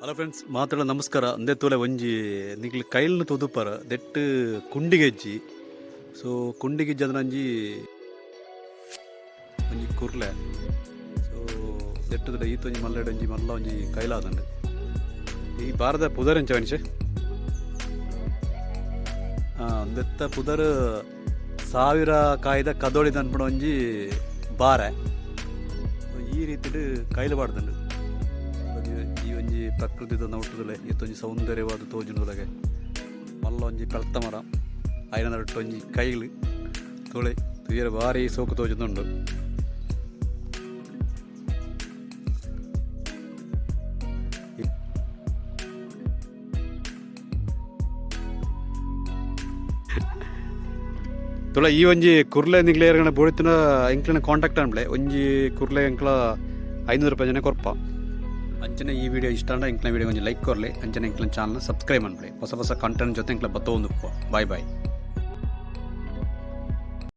Hello friends, ಮಾತಡ ನಮಸ್ಕಾರ. ಅಂದೆ ತೂಲೆ ಒಂಜಿ ನಿಕ್ಲ್ ಕೈಲ್ನ್ ತೂದುಪ್ಪರ್ ದೆಟ್ಟ್ ಕುಂಡಿಗೆಜ್ಜಿ. ಸೊ ಕುಂಡಿಗೆಜ್ಜಿ ಒಂಜಿ ಒಂಜಿ ಕುರ್ಲೆ. ಸೊ ದೆಟ್ಟದ ಈತೊಂಜಿ ಮಲ್ಲೆಡ್ ಒಂಜಿ ಮಲ್ಲ ಒಂಜಿ ಕೈಲಾದಂಡು. ಈ ಬಾರದ ಪುದರ್ ಎಂಚ ಮನುಷ್ಯ? ದೆತ್ತ ಪುದರ್ ಸಾವಿರ ಕಾಯ್ದ ಕದೋಳಿ ಅನ್ಪಣ ಒಂಜಿ ಬಾರೆ. ಈ ರೀತಿಡ್ ಕೈಲು ಪಾಡ್ದುಂಡು. ಈ ಒಂಜಿ ಪ್ರಕೃತಿದ ನೌಟುದಲೆ ಈತೊಂಜಿ ಸೌಂದರ್ಯವಾದ ತೋಜುಂಡುಲಗೆ. ಮಲ್ಲ ಒಂಜಿ ಪೆಳ್ತ ಮರ, ಐನ ನಡುಟ್ಟು ಒಂಜಿ ಕೈಲು. ತೂಲೆ, ತೂಯರೆ ಬಾರಿ ಸೋಕು ತೋಜೊಂದುಂಡು. ತುಳ, ಈ ಒಂಜಿ ಕುರ್ಲೆ ನಿಗ್ಲೆ ಏರ್ಗಣ ಬೋಡಿತ್ತಿನ ಎಂಕ್ಲೆನ ಕಾಂಟ್ಯಾಕ್ಟ್ ಅನ್ಬ್ಲೆ. ಒಂಜಿ ಕುರ್ಲೆ ಎಂಕ್ಲ 500 ರೂಪಾಯಿ ಜನ ಕೊರ್ಪ. ಅಂಚನೆ ಈ ವಿಡಿಯೋ ಇಷ್ಟ ಆಂಡ ಎಂಕ್ಲ ವಿಡಿಯೋ ಒಂಜಿ ಲೈಕ್ ಕೊರ್ಲೆ. ಅಂಚನೆ ಎಂಕ್ಲ ಚಾನಲ್ ಸಬ್ಸ್ಕ್ರೈಬ್ ಅನ್ಬ್ಲೆ. ಹೊಸ ಹೊಸ ಕಂಟೆಂಟ್ ಜೊತೆ ಎಂಕ್ಲ ಬತ್ತೊಂದುಪ್ಪ. Boy boy.